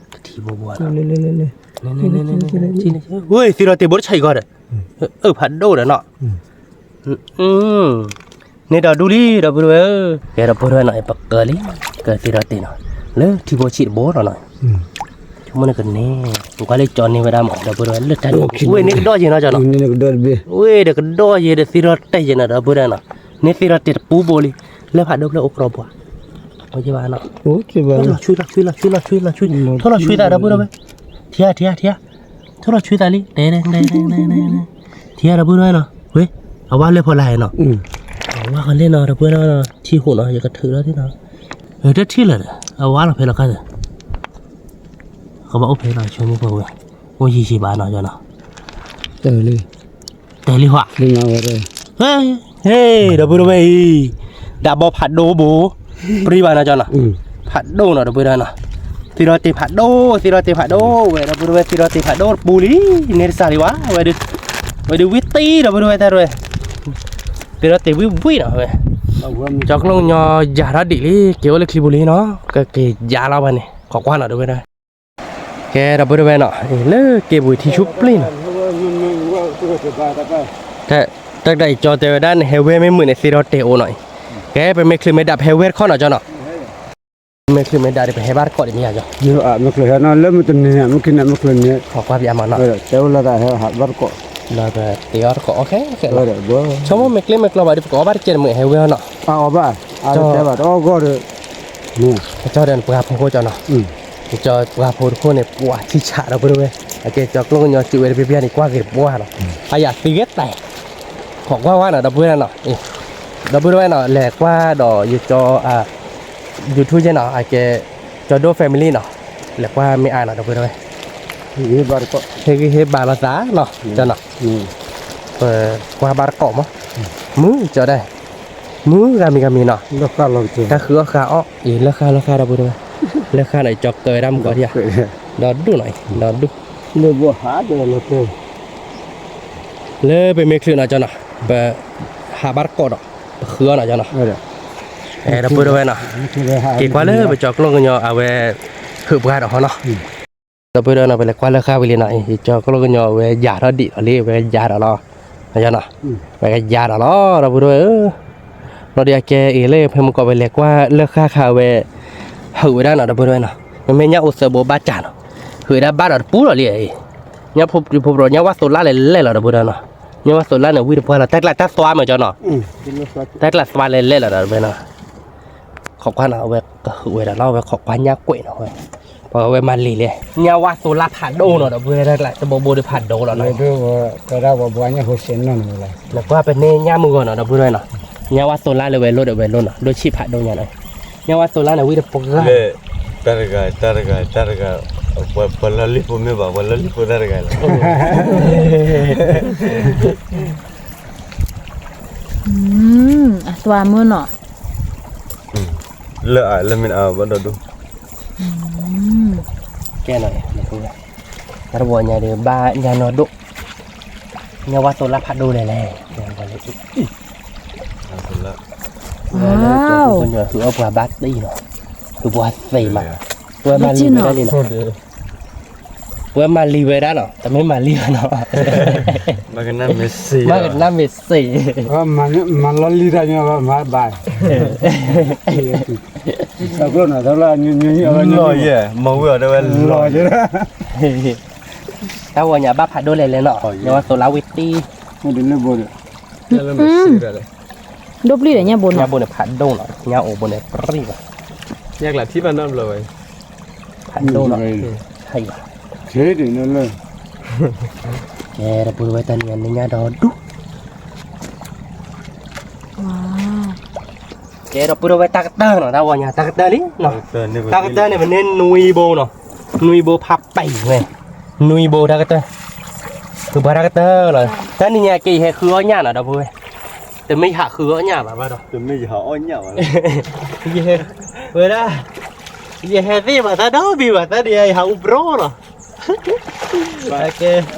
တထံဖိဘိနီၤ, ဝဲသ့ၣ်ဒီးတ့ၢ်ဘိတဆၢအံၤကီးဒီး, အၢ ဖးဒိၣ်ဒီးနီၤ, န့ၣ်ဒီးဒူလံ ဒီပုၢ်ဒီဝဲၢ်ဧၢ, ကဲဒီပုၢ်ဒီဝဲၢ်နီၤ ပကၢလံ, ကၢသ့ၣ်ဒီးတ့ၢ်နီၤ, လၢထံဖိဆံးတဘိလီၤနီၤ, ဆိကမိၣ်န့ၣ်ကန့ၢ်, ပကွၢ်လၢကၠီန့ၢ်ဝဲဒၣ်မး ဒီပုၢ်ဒီဝဲၢ် လၢတၢ်န့ၣ် ဝဲန့ၣ်ကဒီၣ်ယဲၤနီၤကၠီနီၤ, ဝဲဒီးကဒီၣ်ယဲၤဒီးသ့ၣ်ဒီးတ့ၢ်ယဲၤနီၤ ဒီပုၢ်ဒီဝဲၢ်နီၤ, န့ၢ်သ့ၣ်ဒီးတ့ၢ်တပူၤဘိလံ, လၢဖးဒိၣ်ဖျၢၣ်အိၣ်ကြီပှၤ, လီၤဆှံလီၤဆှံလီၤဆှံလီၤဆှံ, ထီၣ်လီၤဆှံသးဒီပုၢ်ဒီဝဲၢ်, ထံဧါထံဧါထံဧါ, ထီၣ်လီၤဆှံသးလံ, တဲတဲတဲတဲတဲ, ထံဧါဒီပုၢ်ဒီဝဲၢ်နီၤ, ဝဲ, အဝါလဲၤဖီလာ်နီၤ, အဝါကလဲၤနီၤ ဒီပုၢ်ဒီဝဲၢ်နီၤ ထံဟိၣ်နီၤ ယကထုးလီၤသ့ၣ်နီၤ, တထံၣ်လၢၤဒီး အဝါလီၤဖဲလီၤခါဒီး ကဘၣ်အိၣ်ဖဲလီၤ ဆိကမိၣ်ပှၤဝဲ, အိၣ်ယံာ်ယံာ်ဘၣ်နီၤကၠီနီၤ, တၢ်လံ, တၢ်လံဟါ, ဟ့ၣ်, ဒီပုၢ်ဒီဝဲၢ်အံၤ, ဒၣ်ဘီဖးဒိၣ်ဘိ, ပြံဘၣ်နီၤကၠီနီၤ, ဖးဒိၣ်နီၤ ဒီပုၢ်ဒီဝဲၢ်နီၤ, သ့ၣ်ဒီးတ့ၢ်ဖးဒိၣ် သ့ၣ်ဒီးတ့ၢ်ဖးဒိၣ်ဝဲ ဒီပုၢ်ဒီဝဲၢ် သ့ၣ်ဒီးတ့ၢ်ဖးဒိၣ်တပူၤလံ, န့ၣ်တစးလံဝဲ, ဝဲဒုး, ဝဲဒုးဝံသံဒီပုၢ်ဒီဝဲၢ်တၢ်ရဲ, သ့ၣ်ဒီးတ့ၢ်ဝံဝံနီၤဝဲ, ကၠီကျိကညီယၤထီၣ်ဒံးလံ က့ၤအိၣ်လၢချံပူၤလံနီၤ ကက့ၤယၤလီၤဘၣ်န့ၣ် ခိးကွၢ်နီၤ ဒီပုၢ်ဒီဝဲၢ်, ကဲဒီပုၢ်ဒီဝဲၢ်နီၤ လၢက့ၤပူၤထံဆူပျ့ၤနီၤ, တၢ်ဒၣ်အံၤကၠီတဲဝဲဒၣ် နဟဲဝဲမ့ၢ်မုာ်န့ၣ် သ့ၣ်ဒီးတ့ၢ်အိၣ်နီၤအံၤ, ကဲပမ့ၢ်ချုးမ့ၢ်ဒၣ် ပဟဲဝဲတခီနီၤကၠီနီၤ, မ့ၢ်ချုးမ့ၢ်ဒၣ်ဒီး ပဟဲဘၣ်တကိးဒံးမ့ၢ်ယၤကၠီ, မ့ၢ်ချုးဟဲနီၤ လၢမုၢ်တနံၤ မုၢ်ခံနံၤ မုၢ်ချုးန့ၣ် ခိးကွၢ်ပယီၤမးနီၤ, တဲအိၣ်လၢတၢ်ဟဲဟးဘၣ်တကိး, လၢပတ့ၢ်အီၣ်တကိး အီခဲခဲလီၤ, ဆိကမိၣ်မ့ၢ်ကျ့မ့ၢ်ကျီဘၣ်ဒီး ပကအီၣ်ဘၣ်တကဲးတမုာ် ဟဲဝဲအီၤနီၤ, အီၣ်ဘၣ်, အတတဲဘၣ်တအီၣ်ဂီၢ်ဒီး, ကၠီဒီးနပှၤဖိခိၣ်ကၠီနီၤ, ကၠီပှၤဖိတခိၣ်န့ၣ် ပှၤထံဆးဒီပုၢ်ဒီဝဲၢ်, အကဲကၠီကျိကညီစုးဝဲတဘျီဘျီန့ၣ် ကွၢ်က့ၤတပှၢ်နီၤ, အယၤသံဂ့ၤတၢ်, ခိးကွၢ်ဝဲနီၤ ဒီပုၢ်ဒီဝဲၢ်နီၤ, ဒီပုၢ်ဒီဝဲၢ်နီၤ လဲၤကွၢ်ဒီးယကၠီ YouTube ယဲနီၤ အကဲ ကၠီဒိၣ် family နီၤ, လဲၤကွၢ်မ့ၢ်အါနီၤ ဒီပုၢ်ဒီဝဲၢ်, ဟ့ၣ်ဂံၢ်ဟ့ၣ်ဘါလိာ်သးနီၤ ကၠီနီၤ, ပကွၢ်ဘၣ်တကိးမး, မုာ်ကၠီဒၣ်, မုာ်ဂၤမံၤဂၤမံၤနီၤ, တၢ်ဃုအီၣ်ဃုအီၣ်အံၤ လၢဃၢ်လၢဃၢ်ဒီပုၢ်ဒီဝဲၢ်, လၢဃၢ်နီၤ ကၠီကၢဝဲဒၣ်မုၢ်ကီးဒံးဧါ, ဒီဒူၣ်နီၤအံၤ ဒီဒူၣ် လၢပမ့ၢ်ချုးနီၤကၠီနီၤ ပဟးဘၣ်တကိးဒီး ပဃုအီၣ်နီၤကၠီနီၤ, ဒီပုၢ်ဒီဝဲၢ်နီၤ, က့ၤကွၢ်လၢပကၠီကျိကညီအဝဲ ဟုးပှၢ်ဒီးဟီနီၤ, ဒီပုၢ်ဒီဝဲၢ်နီၤ ပလဲၤကွၢ်လၢဃၢ်ဝံၤလံနီၤ, ကၠီကျိကညီအဝဲယၤထီၣ်ဒံးလီၤလံ ဝဲယၤဒီးလီၤ, ဝဲယၤဒီးလီၤ ဒီပုၢ်ဒီဝဲၢ်ဧၢ, ဘျီဒုးအကဲအံၤလၢ ဖဲမုၢ်ကီးဝဲလဲၤကွၢ်လၢဃၢ်ခါဝဲ ဟုးဝဲဒၣ်နီၤ ဒီပုၢ်ဒီဝဲၢ်နီၤ, မ့မ့ၢ်ညၣ်အိၣ်သၢဘိဘၣ်ကၢ်နီၤ, ဟုးဝဲဒၣ်ဘၣ်ဒီးတပူၤလီၤလံ, ညၣ်ဖိပျံၤဖိပြီၤ ညၣ်ဝၣ်သိးလါလဲၣ်လဲၣ်လီၤ ဒီပုၢ်ဒီဝဲၢ်နီၤ, ညၣ်ဝါသိးလါန့ၣ် ဝံတပှၢ်လီၤ တၢ်ကျးတၢ်သွါမးကၠီနီၤ, တၢ်ကျးသွါလဲၤလဲၤလီၤဒီးဝဲနီၤ, ခိးကွၢ်နီၤ အဝဲကဟုးဝဲဒၣ်လီၤ အဝဲခိးကွၢ်ညၣ်ကွဲးနီၤဝဲ, ပှၤဝဲမၤလံၤလဲၣ် ညၣ်ဝါသိးလါဖးဒိၣ်နီၤ ဒီပုၢ်ဝဲၢ်တၢ်ကျး တဘိဘိဒီးဖးဒိၣ်လီၤနီၤ, ဝဲဒၣ်ပှၤဘှါညၣ်ဖိစဲးနီၢ်န့ၣ်လီၤ, နကွၢ်ပန့ၢ်ညၣ်မုၢ်ဂီၤနီၤ ဒီပုၢ်ဝဲၢ်နီၤ, ညၣ်ဝါသိးလါလၢဝဲလိၣ်ဒီးဝဲလိၣ်နီၤ ဒိၣ်ဆံၣ်ဖးဒိၣ်ညါနီၤ, ညၣ်ဝါသိးလါန့ၣ် ဝံတပှၢ် တၢ်တဂၤ တၢ်တဂၤ တၢ်တဂၤ, ပှၤလီၢ်လံၣ်ဖိမ့ၢ်ဘၣ် ပှၤလီၢ်လံၣ်ဖိတၢ်တဂၤလီၤ, အသွါမုၢ်နီၤ, လၢအလၢမ့ၢ်အဘၣ်ဒီးဒိၣ်, ကဲနီၤ, တၢ်တဝီညါဒီး ဘၣ်ညါနီၢ်ဒိၣ်, ညၣ်ဝါသိးလါဖးဒိၣ်လဲၣ်လဲၣ်, ဝဲလၢ ဟုအီၣ်ပှၤဘၣ်တံၢ်နီၤ, ဟုပှၤသ့မး, ပဝဲမၤလံၤဝဲဒၣ်လံနီၤ, ပဝဲမၤလံၤဝဲဒၣ်နီၤ တမ့ၢ်မၤလံၤဘၣ်နီၤ, ဘၣ်ကနၣ်မ့ၢ်စ့, မၤလီၤလံၤတၢ်ညီဘၣ်မၤဘၣ်, လီၤယဲၢ် မၤဝံၤအီၤတဲဝဲလီၤယဲၢ်, တၢ်ဝီညါဘၣ်ဖးဒိၣ်လဲၣ်လဲၣ်နီၤ, ညၣ်ဝါသိးလါဝံတံၢ်, ဒိၣ်ပျံၤဒီးညၣ်ဘိနီၤ, ညၣ်ဘိန့ၣ်ဖးဒိၣ်နီၤ ညၣ်အိၣ်ဘိန့ၣ်ပြံၣ်ဘၣ်, ညၣ်ကျးထံၣ်ဘၣ်နီတဘျီဝဲ, ဖးဒိၣ်နီၤ, ဟဲယၤ, ကဲဒီပုၢ်ဝဲၢ် တၢ်နံၤညါန့ၣ်ညၣ်ဒီဒူၣ်, ကဲဒီပုၢ်ဝဲၢ် တၢ်ကတၢၢ်နီၤ တၢ်ဝီညါ တၢ်ကတၢၢ်လံနီၤ, တၢ်ကတၢၢ်န့ၣ် ပန့ၢ်နွံဘိနီၤ, နွံဘိဖးပံာ်ဝဲ, နွံဘိတၢ်ကတၢၢ်, ဃုပှၤတၢ်ကတၢၢ်လီၤ, တၢ်နံၤညါက့ယဟဲဃုအီၣ်ညၣ်နီၤ ဒီပုၢ်ဝဲၢ်, တမ့ၢ်ယဟးဃုအီၣ်ညၣ်ဘၣ်ဘၣ်ဒီး, ယဟဲ, ဝဲဒၣ်, ယဟဲသ့ၣ်ဘၣ်တၢ်ဒီဘ့ၣ်ဘၣ်တၢ်ဒ်ယဟးအူဘြီလီၤ, ကဲ,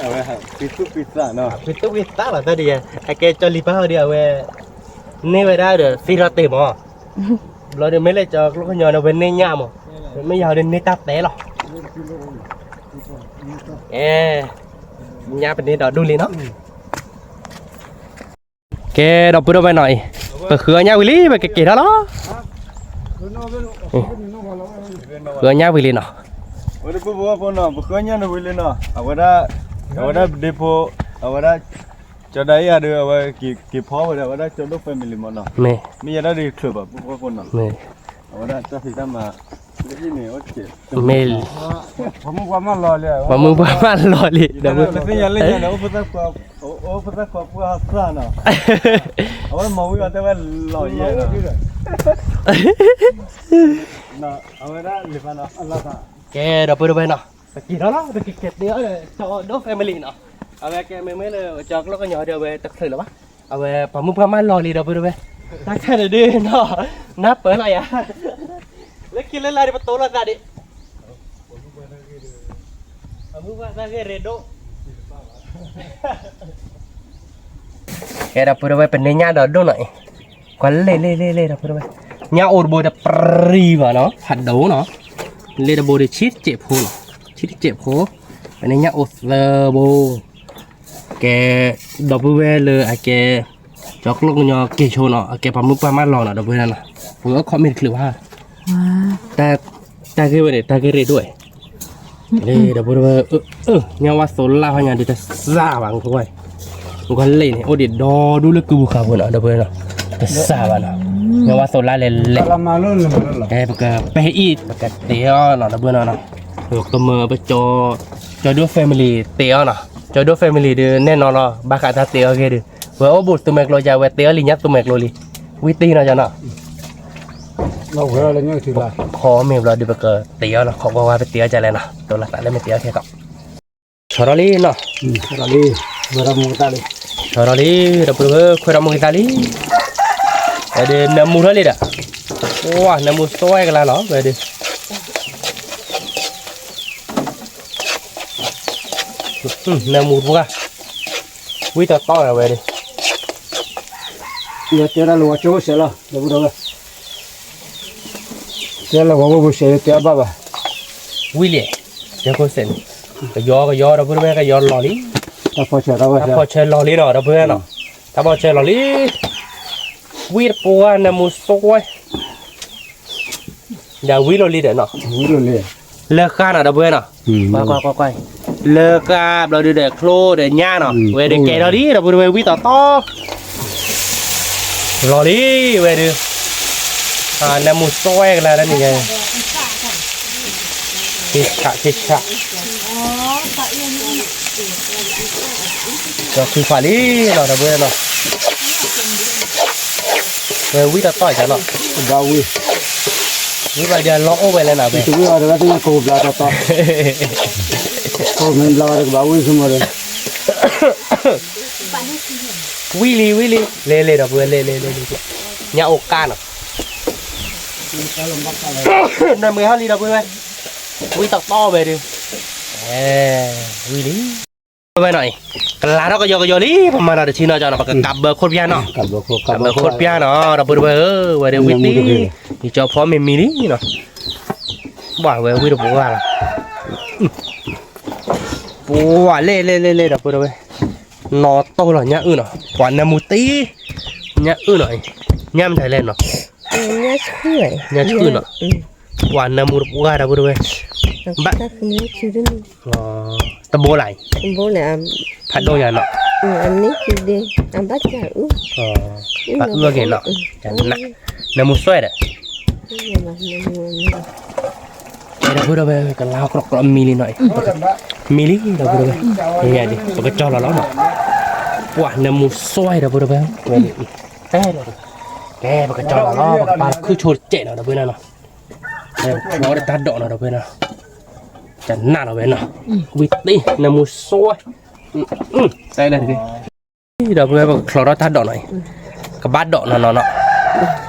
ဖံသူၣ်ဖံသးနီၤ, အကဲကၠီလံၤပၢ်ဟီဒီးအဝဲ, န့ၢ်ဝဲဒၣ်ဒီးသ့ထီၣ်တ့ၢ်မး, ဘျီဒီးမ့ၢ်လၢကၠီကျိကညီန့ၣ် ဝဲန့ၢ်ညၣ်မး, မ့ၢ်ယၤဒီးန့ၢ်တၢ်တဲလီၤ, ကဲ, ညၣ်ပန့ၢ်ဒီဒူၣ်လံနီၤ, ကဲဒီပုၢ်ဒီဝဲၢ်နီၤအံၤ, ပဃုအီၣ်ညၣ်ဝံၤလံ ပကက့ၤထီၣ်လီၤ, ဃုအီၣ်ညၣ်ဝံၤလံနီၤ, ပဃုအီၣ်ညၣ်ဝံၤလံနီၤ, အဝဲဒၣ်, အဝဲဒၣ်ဒ့ဖိ, အဝဲဒၣ်, ကၠီဒၤအံၤဒီး အဝဲက့ၤဖီဝဲဒီး အဝဲဒၣ်ကၠီဒိၣ် family မးနီၤ, မ့ၢ်ယဲဒၣ်ဒ်ချုးဘၣ် ပဖိဖိနီၤ, အဝဲဒၣ်တၢ်ဖံးတၢ်မၤ, မ့ၢ်, ပှၤမုၢ်ပှၢ်မၢလီၤလံ, ပှၤမုၢ်ပှၢ်မၢလီၤလံ, ဒီးပသ့ၣ်ညါလၢညါန့ၣ် အိၣ်ပသၣ်ခွါပှၢ်သၣ်နီၤ, အဝဲမၤဝံၤအီၤတဲဝဲလီၤယဲၢ်, အဝဲဒၣ်လံၤဖးနီၤ, ကဲဒီပုၢ်ဒီဝဲၢ်နီၤ, ပက့ၤထီၣ်လီၤ ပကက့ၤတဲအီၤဒီး ကၠီဒိၣ် family နီၤ, အဝဲကဲမ့မ့ၢ်လၢကၠီကျိကညီဒီး အဝဲတချုးလၢၤဘၣ်, အဝဲပှၤမုၢ်ပှၢ်မၢလီၤလံ ဒီပုၢ်ဒီဝဲၢ်, တၢ်ခါန့ၣ်ဒုးနီၤ, နၢ်ပၢၢ်လီၤယၤ, လၢခံလၢလာ်ဒီးပတိလိာ်သးဒံး အမုၢ်ပှၢ်သၣ်ဂ့ၢ်ရ့ဒိၣ်, ကဲဒီပုၢ်ဒီဝဲၢ် ပန့ၢ်ညၣ်ဒီးဒိၣ်နီၤအံၤ, ကွၢ်လ့ၣ်လ့ၣ်လ့ၣ်လ့ၣ်ဒီပုၢ်ဒီဝဲၢ်, ညၣ်အိၣ်တဘိဒီးပြံၤဘၣ်နီၤ ဖးဒိၣ်နီၤ, လ့ၣ်တဘိဒီးဆံတစဲးဖိနီၤ, ဆံတစဲးဖိ, ပန့ၢ်ညၣ်အိၣ်သၢဘိ, ကဲ, ဒီပုၢ်ဝဲၢ်လၢအကဲ, ကၠီကျိကညီက့ၤဆိနီၤ အကဲပှၤမုၢ်ပှၢ်မၢလီၤနီၤ ဒီပုၢ်ဝဲၢ်နီၤ, ပှၤအီၣ်ခိးမ့ၢ်တချုးဘၣ် တၢ်ဂ့ၢ်ဝဲန့ၣ် တၢ်ဂ့ၢ်ရ့ဒိၣ်, လ့ၣ်ဒီပုၢ်ဒီဝဲၢ်, ညၣ်ဝါသိးလါဟီညါဒီးတစၢ်ဘၣ် ကွၢ်, ကွၢ်လ့ၣ်န့ၣ် အိၣ်ဒံးဒီဒူၣ်လၢကုပူၤဃာ်ပူၤနီၤ ဒီပုၢ်ဝဲၢ်နီၤ, တစၢ်ဘၣ်နီၤ, ညၣ်ဝါသိးလါလဲၤလဲၤ, ပကပဲအံၤ ပကတဲအီၤနီၤ ဒီပုၢ်ဝဲၢ်နီၤ, ကမၢပကၠီဒိၣ် family တဲအီၤနီၤ, ကၠီဒိၣ် family ဒီးနဲၣ်နီၤလီၤ ဘၣ်ဃးတၢ်တဲအီၤဂ့ၢ်ဒီး, ဝဲအိၣ်ဘူးသူမဲာ်ကျိယါ ဝဲတဲအီၤလံညါသူမဲာ်ကျိလံ, ဝံတံၢ်နီၤယါနီၤ ခိးမ့ၢ်ဘျီဒီးပကတဲအီၤနီၤ, ခိးကွၢ်ကွၢ်ပတဲအီၤဒ်လဲၣ်နီၤ, တိၢ်လီၤသးလၢမ့ၢ်တဲအီၤခဲကီး, ဆီၣ်ထီၣ်လံနီၤ, ဆီၣ်ထီၣ်လံ, ဆီၣ်ထီၣ်လံ, ဒီပုၢ်ဒီဝဲၢ် ခွဲးထီၣ်မူကသါလံ, ဒီးနၢမူထီၣ်လံဒီး, ဝါ နၢမူသွဲကလါလီၤ ဝဲဒီး နၢမူတပှၢ်, ဝံတီတီဝဲဒီး, ယတဲဒၣ်လၢဝဲကၠိစဲးလီၤ ဒီပုၢ်ဒီဝဲၢ်, တဲလၢဝဲဝဲပူၤစဲး ယတဲအဘၣ်ဘၣ်, ဝံၤလံ, တဲခိၣ်စဲးန့ၣ်, ကယီကယီ ဒီပုၢ်ဒီဝဲၢ် ကယီလီၤလံ, တၢ်ဖီၣ်ဆၢလီၤလံနီၤ ဒီပုၢ်ဝဲၢ်နီၤ, တၢ်ဖီၣ်ဆၢလီၤလံ, ဝံတပှၢ် နၢမူသွဲ ဒီးဝံလိာ်လံဒီးနီၤ, လၢဃါနီၤ ဒီပုၢ်ဝဲၢ်နီၤ, ကွၢ်ကွၢ်ကွၢ်ကွၢ်, လၢကါဘျီဒုဒီးချိဒီးညၣ်နီၤ, ဝဲဒုကဲထီၣ်လံ ဒီပုၢ်ဒီဝဲၢ် ဝံၣ်တီတီ လီၤလံ ဝဲဒု, နၢမူစွဲကလါတၢ်န့ၣ်, ဆးဆးဆး, ဒီးခုခွးလံနီၤ ဒီပုၢ်ဝဲၢ်နီၤ, ဝဲဝံၣ်တီတီနီၤ, ဘၣ်ဝံၣ်, ဝံၣ်ဘၣ်ဒီးလီၤအိၣ်ဝဲလဲၣ်နီၤ, ဝံၣ်အီၤဒီးဘၣ်သ့ၣ်ညါကိးဘျါတီတီ, ကိးမ့ၢ်ဘျါဒီးကဘၣ်ဝံၣ်ဆိကမိၣ်ဒီး ဝံၣ်လံ ဝံၣ်လံ လဲၤလဲၤ ဒီပုၢ်ဝဲၢ် လဲၤလဲၤလဲၤလဲၤ, ညၣ်အိၣ်ကါနီၤ, နၢမူဟီၣ်လံ ဒီပုၢ်ဝဲၢ်, ဝံၣ်တီတီဝဲဒု, ဝံၣ်လံ, ဝဲနီၤအံၤ, ကလါထီၣ်ကယီကယီလံ ပမၤဒီးတထံနီၤကၠီနီၤ ပကကးဘၢခိၣ်တပျၢ်နီၤ, ကးဘၢခိၣ်တပျၢ်နီၤ ဒီပုၢ်ဝဲၢ်ဧၢ, ဝဲဒုဝံၣ်တံၢ်, ယကၠီဖီမ့ၤမံလံနီၤ, ဘၣ်ဝဲဝံၣ်တပှၢ်လီၤ ပှၤလဲၣ်လဲၣ်လဲၣ်လဲၣ် ဒီပုၢ်ဝဲၢ်, နီၢ်တိၢ်လီၤ ညၣ်အုၣ်နီၤ ပှၤနၢမူတံၢ်, ညၣ်အုၣ်နီၤ, ညၣ်မတၤလဲၣ်နီၤ, ညၣ်ဆူၣ်နီၤ, ပှၤနၢမူတပှၢ် ဒီပုၢ်ဝဲၢ်, ဘၣ်, တဘိလၢ်အံၤ, ဖးဒိၣ်ညါနီၤ, ဘၣ်အုၣ်က့ၤနီၤ, နၢမူစွဲဒီး ဒီပုၢ်ဝဲၢ် ကလါကြိးကြိးမံလံနီၤ, မံလံ ဒီပုၢ်ဝဲၢ်, ပကကၠီလီၤလီၤနီၤ, ပှၤနၢမူစွဲ ဒီပုၢ်ဝဲၢ်, တဲလီၤ, ကဲ ပကကၠီလီၤလီၤ ပကပာ်ခုၣ်ဆိတစဲးနီၤ ဒီပုၢ်ဝဲၢ်နီၤ, ချီဒီးတၢ်ဒိးနီၤ ဒီပုၢ်ဝဲၢ်နီၤ, ကနၣ်လီၤဝဲနီၤ, ဝံၣ်တံၢ် နၢမူစွဲ, တဲလၢတက့ၢ် ဒီပုၢ်ဝဲၢ် ပကချီထီၣ်တၢ်ဒိးနီၤအံၤ, ကဘၣ်ဒိးနီၤနီၤနီၤ,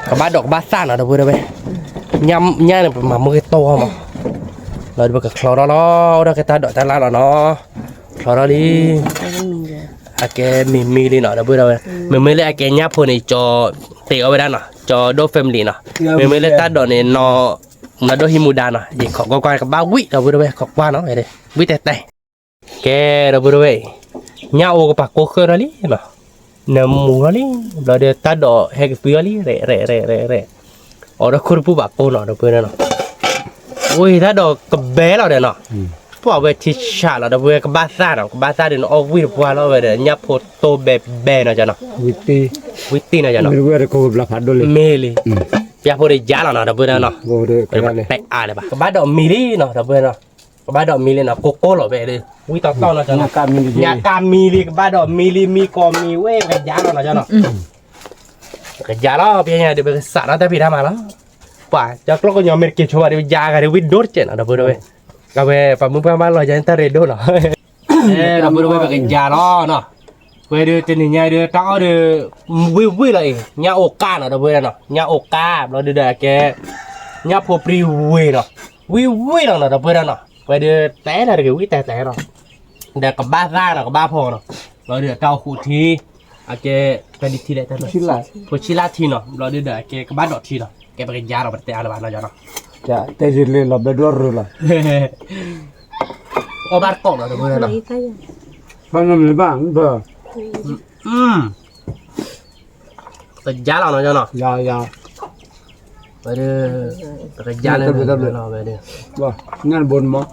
ကဘၣ်ဒိးကဘၣ်သၣ်နီၤ ဒီပုၢ်ဝဲၢ်, ညၣ်န့ၣ် ပမၤမုၢ်ကတီၢ်မး, ဒီးပကချီထီၣ်လီၤ ဒီးကတၢ်ဒိးတၢ်လၢ်လီၤနီၤ, ချီထီၣ်လံ, အကဲမံၤမံၤလံနီၤ ဒီပုၢ်ဝဲၢ်, မ့မ့ၢ်လၢအကဲညၣ်ဖိန့ၣ် ကၠီတဲအီၤဝဲဒၣ်နီၤ, ကၠီဒိၣ် family နီၤ, မ့မ့ၢ်လၢတၢ်ဒိးန့ၣ် နီၢ်ဒိၣ်ဟံးမူဒါနီၤ, ယခီၣ်ကွၢ်ကွၢ် ကဘၣ်ဝံၣ် ဒီပုၢ်ဝဲၢ် ခီၣ်ကွၢ်နီၤ, ဝံၣ်တဲတဲ ကဲ ဒီပုၢ်ဝဲၢ်, ညၣ်အိၣ်ကပာ်ကိးဃၢထီၣ်လံနီၤ, နၢမူထီၣ်လံ, ဘျီဒီးတၢ်ဒိးဟဲကသွံအီၤလံ, ရဲၣ်ရဲၣ်ရဲၣ်ရဲၣ်, အိးထီၣ်ခိၣ်တပူၤဘၣ်ကိးနီၤ ဒီပုၢ်ဝဲၢ်နီၤ, အိၣ်တၢ်ဒိးကဘဲလီၤဒီးနီၤ, ပှၤဝဲထံဆးလီၤ ဒီပုၢ်ဝဲၢ် ကဘၣ်သၣ်နီၤ, ကဘၣ်သၣ်ဒီးနအီၣ်ဝံၣ်တပှၢ်လီၤဝဲဒီး ညၣ်ဖိတိၢ်ဘဲဘဲနီၤကၠီနီၤ, ဝံၣ်တံၢ်နီၤကၠီနီၤ, မ့ၢ်လံ, ပျၢ်ဖိဒီးယါလီၤနီၤ ဒီပုၢ်ဝဲၢ်နီၤ, တဲအါလၢၤဘၣ် ကဘၣ်ဒိးမံလံနီၤ ဒီပုၢ်ဝဲၢ်နီၤ, ကဘၣ်ဒိးမံလံနီၤ, ကိးကိးလီၤဝဲဒီး ဝံၣ်တီတီနီၤကၠီနီၤ, ညၣ်ကါမံလံ, ကဘၣ်ဒိးမံလံ မံကီးမံဝဲ ပကယါလီၤနီၤကၠီနီၤ, ပကယါလီၤ ပညါဒီး ပကစးထီၣ်တၢ်ဖံးတၢ်မၤလီၤ, ပှၤကၠီကျိၣ်ကညီမ့ၢ်တက့ၤဆိဘၣ်ဒီး ပယါဂၤဒီးဝံၣ်ဒိၣ်တစဲးနီၤ ဒီပုၢ်ဝဲၢ်, အဝဲပှၤမုၢ်ပှၢ်မးလီၤယၤတၢ်ရ့ဒိၣ်နီၤ ဒီပုၢ်ဝဲၢ် ပကယါလီၤနီၤ, ဝဲဒီးတနံၤညါဒီး တၢ်အီၣ်ဒီး ဝံၣ်ဝံၣ်လီၤအံၤ ညၣ်အိၣ်ကါနီၤ ဒီပုၢ်ဝဲၢ်နီၤ, ညၣ်အိၣ်ကါ ဘျီဒုဒီးအကဲ ညၣ်ဖိပြံဝ့ၤနီၤ, ဝံၣ်ဝံၣ်လီၤနီၤ ဒီပုၢ်ဝဲၢ်နီၤ, ဝဲဒီးတဲလီၤတဂ့ၤ ဝံၣ်တဲတဲလီၤ, ဒီးကဘၣ်သၣ်နီၤ ကဘၣ်ဖီနီၤ, ဘျီဒုဒီးတၢ်အိၣ်ဃူထံ အကဲ ဖဲဒံထံလဲၣ် ဖိဆံလါထံနီၤ, ဘျီဒုဒီးအကဲကဘၣ်ဒိးထံနီၤ, ကဲပကယါလီၤ ပတတဲအါလၢၤဘၣ်နီၤကၠီနီၤ, တဲယလ့လီၤဘျီဒိၣ်ရူၤလီၤ အီၣ်ဘၣ်တကိးနီၤ ဒီပုၢ်ဝဲၢ်နီၤ, ဖဲနမ့ၢ်ဘၣ် ပကယါလီၤနီၤကၠီနီၤ, ယၤယၤ, ဝဲဒီး ပကယါလၢ တဘျုးတဘျုးလီၤဝဲဒီး, ညၣ်တဘိနမီၤ,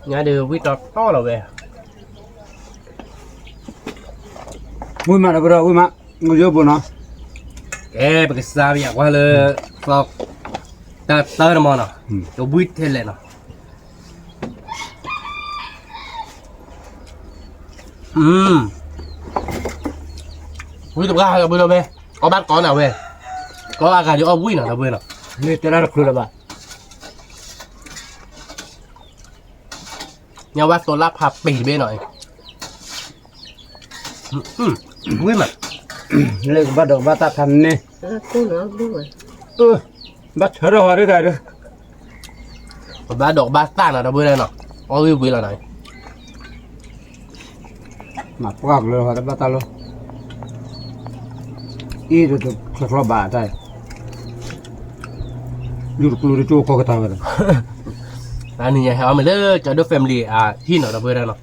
ညၣ်ဒီးဝံၣ်တီတီလီၤဝဲ, ဝံၣ်မးဒီပုၢ်ဝဲၢ် ဝံၣ်မး, ယိဘိနီၤ, ကဲ ပကစးပယၤကွၢ်လၢ သီ တၢ်တၢတမီၤနီၤ, ကဝံၣ်ထဲလဲၣ်နီၤ ဝံၣ်တပှၢ် ဒီပုၢ်ဝဲၢ်, အီၣ်ဘၣ်တကိးန့ၣ်ဝဲ, ကီၢ်အဂၤဒီးအီၣ်ဝံၣ်နီၤ ဒီပုၢ်ဝဲၢ်နီၤ, မ့ၢ်တဲဒၣ်တချုးလၢၤဘၣ်, ညါဝဲသိလၢဖးပ့ၤတဘ့ၣ်နီၤ, ဝံၣ်မး, လၢကဘၣ်ဒိးကဘၣ်သၣ်ထါန့ၣ်, ဘၣ်ဆၢထၢၣ်ဟီဒ်တၢ်ဒီး ကဘၣ်ဒိးကဘၣ်သၣ်နီၤ ဒီပုၢ်ဝဲၢ်နီၤ, အီၣ်ဝံၣ်ဝံၣ်လီၤနီၤ, မၤပှၢ်ကလၢဟီတဘၣ်တၢ်လီၤ, အ့ၣ်ဒီးတချီချီဘၣ်တၢ်, ယူၢ်တကျိၤတကၠိၢ်ခီကတၢၢ်ဝဲဒီး, တနံၤညါဟဲအီၣ်မ့ၤလၢကၠီဒိၣ် family အဟံၣ်နီၤ ဒီပုၢ်ဝဲၢ်နီၤ,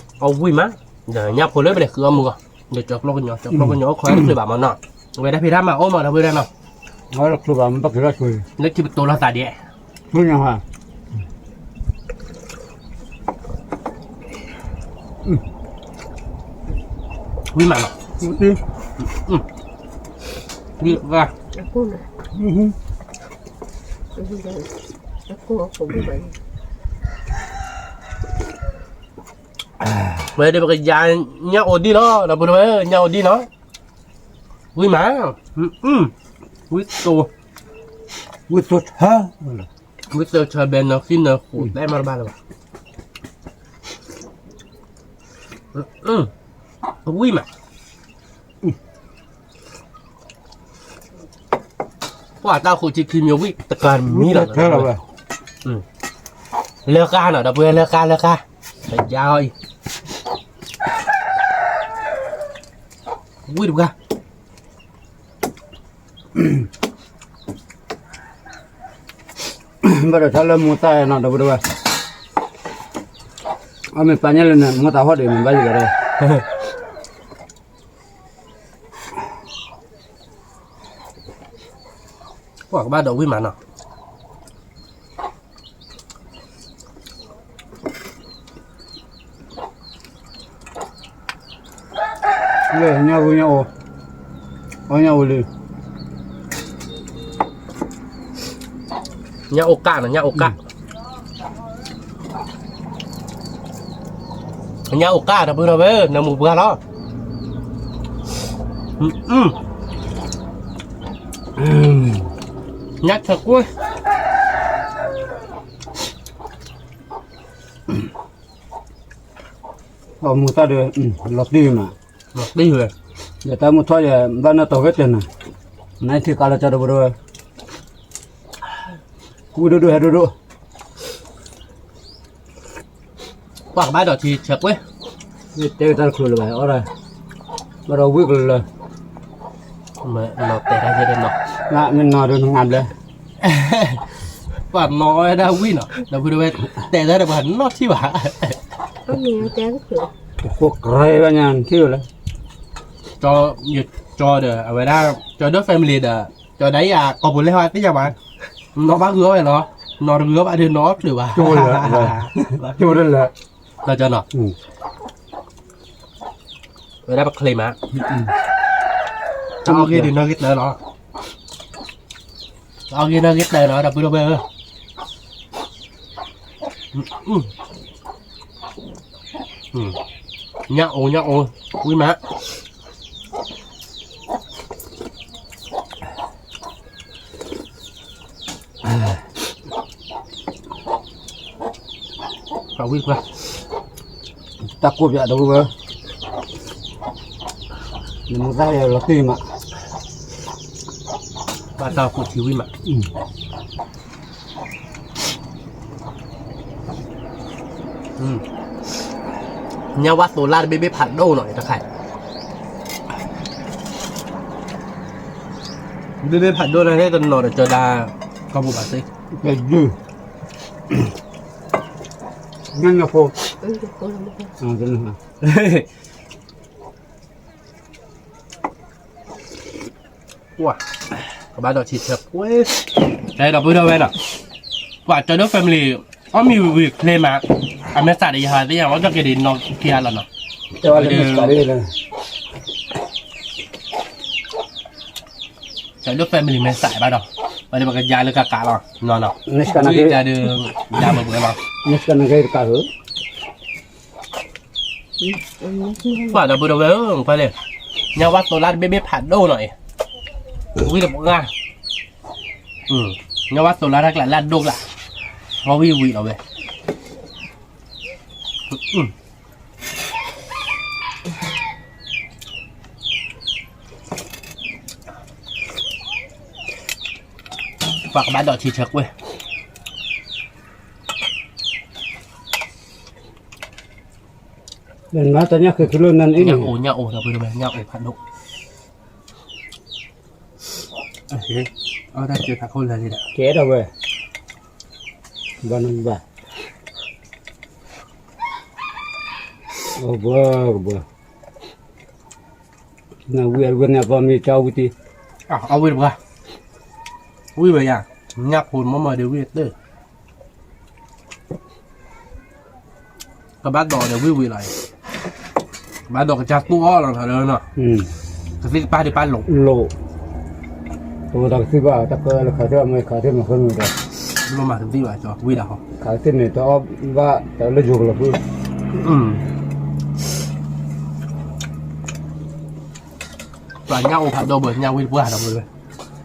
အီၣ်ဝံၣ်မး, ဒီးညၣ်ဖိလၢပလဲၤဃုအီၣ်မူဂီၢ်, ဒီးကၠီကျိၣ်ကညီ ကၠီကျိၣ်ကညီအိၣ်ခိးတချုးဘၣ်မးနီၤ, ဝဲဒၣ်ဖံးတၢ်မၤအိၣ်မး ဒီပုၢ်ဝဲၢ်နီၤ, လၢခံပတိၤလီၤသးဒ်, ဆူညါဟါ, ဝံၣ်မးနီၤ, ဝံၣ်, ဝံၣ်, ဝဲဒၣ်ပကယၤညၣ်အိၣ်ဒံးလီၤ, ဒီပုၢ်ဒီဝဲၢ် ညၣ်အိၣ်ဒံးနီၤ, ဝံၣ်မး, ဝံၣ်သိ, ဝံၣ်သိဆၢ, ဝံၣ်သိဆၢဘဲနီၤ ဃံနီၤဃိးတဲမးတဘၣ်လၢၤဘၣ်, ဝံၣ်မး ပှၤတၢ်ဃိးဆံခံမံၤဝံၣ်တကးမံလီၤ, လၢဃါနီၤ ဒီပုၢ်ဝဲၢ် လၢဃါ လၢဃါ, ပယါအီၤအံၤ, ဝံၣ်တပှၢ် ဘၣ်ဒီးထါလၢမိၢ်သၣ်နီၤ ဒီပုၢ်ဒီဝဲၢ်, အမ့ၢ်ပာ်ညါလၢန့ၣ် မိၢ်သၣ်ဟီၣ်ဒံးမ့ၢ်ဘၣ်ယိၣ်ဒီး ပှၤကဘၣ်ဒီးဝံၣ်မးနီၤ, လၢညၣ်ဝံၣ်ညၣ်အိၣ်, အီၣ်ညၣ်အိၣ်လံ, ညၣ်အိၣ်ကၣ်နီၤ ညၣ်အိၣ်ကၣ်, ညၣ်အိၣ်ကၣ် ဒီပုၢ်ဒီဝဲၢ် နမူပှၢ်လီၤ, ညၣ်ဆၢကွံာ် အမိၢ်သၣ်ဒီး လီၤတံၢ်မး, လီၤတံၢ်ဝဲ, ယတၢ်မုၢ်ထီၣ်ယဘၣ်နီၣ်တီၤဂ့ၤတၢ်နၤ, နထံၣ်ကါလီၤကၠီဒီပုၢ်ဒီဝဲၢ်, ဝံၣ်ဒိၣ်ဒိၣ်ဟဲဒိၣ်ဒိၣ် ပှၤကဘၣ်ဒီးထံဆၢကွံာ်, တဲကတၢ်တချုးလၢၤဘၣ် အီၣ်ဒၣ်, ဘၣ်ဒီးဝံၣ်ကလၢာ်လၢ, နီၢ်တဲတၢ်ယဲဒၣ်နီၤ, မ့ၢ်နီၢ်ဒိၣ်နငါဘျဲ, ပှၤနီၢ်ဝဲဒၣ်ဝံၣ်နီၤ ဒီပုၢ်ဒီဝဲၢ်, တဲတၢ်ဒီးပှၤနီၢ်ထံၣ်ဘၣ်, ဃိကြဲးဘၣ်ညါထံၣ်ဝဲလၢ, ကၠီဒီးအဝဲဒၣ်, ကၠီဒိၣ် family ဒီး, ကၠီဒၣ်အံၤအကိာ်ပူၤလဲၢ်ဟီသ့ၣ်ညါဘၣ်, နီၢ်ဘၣ်ဂုာ်အီၣ်ဝဲလီၤ, နီၢ်တဂုာ်အီၣ်ဘၣ်ဒီးနီၢ်အီၣ်ချုးဘၣ်, ကၠီလၢ, ကၠီလၢ, ဝဲဒၣ်ပချ့မး, တၢ်အီၣ်ဂ့ၤဒုးနီၢ်ဂ့ၤတၢ်လီၤ, တၢ်အီၣ်ဂ့ၤနီၢ်ဂ့ၤတၢ်လီၤ ဒီပုၢ်ဒီဝဲၢ်ဧၢ, ညၣ်အိၣ်ညၣ်အိၣ်, ဝံၣ်မး ပှၤဝံၣ်ပှၤ, တၢ်ကိၢ်ပၠးဒီပုၢ်ဝဲၢ်, နမူသၣ်ယလီၤတံၢ်မး, ဘၣ်တၢ်ဃိးထံဝံၣ်မး, ညၣ်ဝါသိးလၢ်တဘ့ၣ်ဘ့ၣ်ဖးဒိၣ်နီၤ တခါ, ဘ့ၣ်ဘ့ၣ်ဖးဒိၣ်န့ၣ် တနီၤဒီးကၠီဒါ, ကီၢ်ပူၤဘၣ်သ့, ညၣ်ညၣ်ဖိ, ပှၤ, ကဘၣ်ဒီးထံဆၢကွံာ်, ဒီပုၢ်ဒီဝဲၢ်နီၤ, ပှၤကၠီဒိၣ် family, အီၣ်မ့ၤဝံၤဝံၤချ့မး, အမဲာ်သးဒီးယဟးသ့ၣ်ညါ အီၣ်က့ၤဒ်နီၢ်ခံဂၤလီၤနီၤ, ကၠီဒိၣ် family မဲာ်သးဘၣ်ဒီး, ဝဲဒၣ်ပကယါလၢကကးလီၤ, နီၤနီၤ, ဝံၤကဒုး, ယါမ့ၢ်ပှဲၤလီၤ ပှၤဒီပုၢ်ဒီဝဲၢ်ဧၢ, ပှၤလဲၣ်, ညၣ်ဝါသိးလၢ်တဘ့ၣ်ဘ့ၣ်ဖးဒိၣ်နီၤအံၤ, ဝံၣ်တပှၢ်, ညၣ်ဝါသိးလၢ်တၢ်ကျးလၢ်ဒိၣ်ကျး, ဟီဝံၣ်ဝံၣ်လီၤဝဲ, ပှၤကဘၣ်ဒီးထံဆၢကွံာ် ညၣ်အိၣ် ညၣ်အိၣ် ဒီပုၢ်ဒီဝဲၢ် ညၣ်အိၣ်ဖးဒိၣ်, အီၣ်တၢ်စၢၤဖးခိၣ်လၢာ်လံဒီး ကဲထီၣ်ဝဲ, ဘၣ်နဘၣ်, အဘၣ်ကဘၣ်, နဝံၣ်အဝံၣ်န့ၣ် ပှၤမ့ၢ်ကၠီဝံၣ်တံၢ်, အဝံၣ်တပှၢ်, ဝံၣ်ဝဲယၤ, ညၣ်ဖိမီၢ်မီၢ်ဒီးဝံၣ်တၢၢ် ကဘၣ်ဒီးဒီးဝံၣ်ဝံၣ်လီၤအံၤ, ဘၣ်ဒီးကစၢ်သူအီၤလီၤလၢနီၤ, ကသံၣ်တပၢ်ဒံးပၢ်လိာ်, လိာ်, တဝဲတၢ်ကသံၣ်ဘၣ် တၢ်ကလၢခးသ့ၣ်မ့ၢ်ခးသ့ၣ်မ့ၢ်ဃဲမ့ၢ်ဒီး, ဘၣ်မၤကသံၣ်ဘၣ်ကီဝံၤဒၣ်ဟီ, ခးသ့ၣ်န့ၣ် တအီၣ်ဘၣ်တၢ်လၢယိၤကလီၤဖု, ပှၤညၣ်အိၣ်ဖးဒိၣ်ဘၣ် ညၣ်ဝံၣ်တပှၢ်ဒီးပှၤ ဝံၣ်ခိးမီၢ်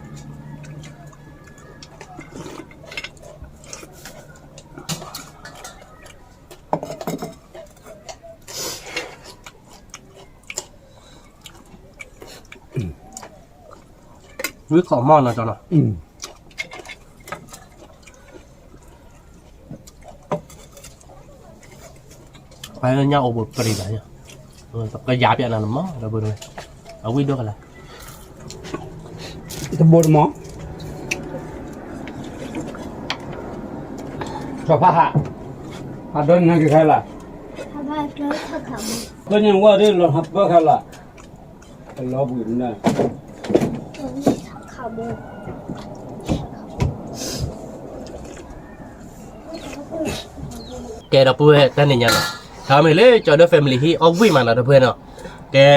နီၤကၠီနီၤ, ပှၤညၣ်အိၣ်ဘၣ်ပရံးဘၣ်, ပကယၤပျးနၤနမီၢ်ဒီးဘၣ်, အဝံၣ်ဒိၣ်ကလၢ်, တဘိတမီၢ်, စီၤဖးဟး, ဟးဒိးန့ၢ်နၤက့ၤခဲလၢာ်, ဒိးန့ၢ်ဝဲဒ်လီၤဟးပၢခဲလၢာ်, လီၤဘှံးမနုၤ ကဲဒီပုၢ်ဝဲၢ်တၢ်နံၤညါနီၤ, ထီမ့ၢ်လၢကၠီဒိၣ် family ဟံၣ်အီၣ်ဝံၣ်မးနီၤဒီပုၢ်ဝဲၢ်နီၤ, ကဲ,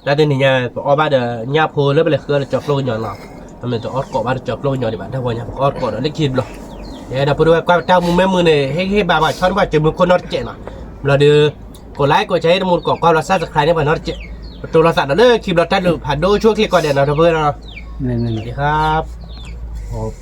တၢ်တနံၤညါ ပအီၣ်ဘၣ်ဒီးညၣ်ဖိလၢပလဲၤဃုအီၣ်လၢကၠီကျိကညီနီၤ, တမ့ၢ်တအီၣ်ကိးဘၣ်ဒီးကၠီကျိကညီဒံးဘၣ် တၢ်ဝဲညါပကအီၣ်ကိးဒီးလၢခံတဘျီ, ကဲဒီပုၢ်ဝဲၢ်ကွၢ်ပတၢ်မူမ့ၢ်မုာ်န့ၣ် ဟ့ၣ်ဂံၢ်ဟ့ၣ်ဘါဘၣ်ဆီတဘၣ်စၢၤမုၢ်ခိၣ်နီတစဲးနီၤ, ဘျီဒီး ကိးlike ကိးshareတမူတကိးကွၢ်ဘျီ subscribe န့ၢ်ပှၤနီတစဲး, ပတိၤလီၤသးဒီးလၢခံဘျီတၢ်လုၢ်ဖးဒိၣ်ဆိၣ်ချ့ကီးဒဲးနီၤဒီပုၢ်ဝဲၢ်နီၤ, န့ၣ်န့ၣ်န့ၣ် ဒီး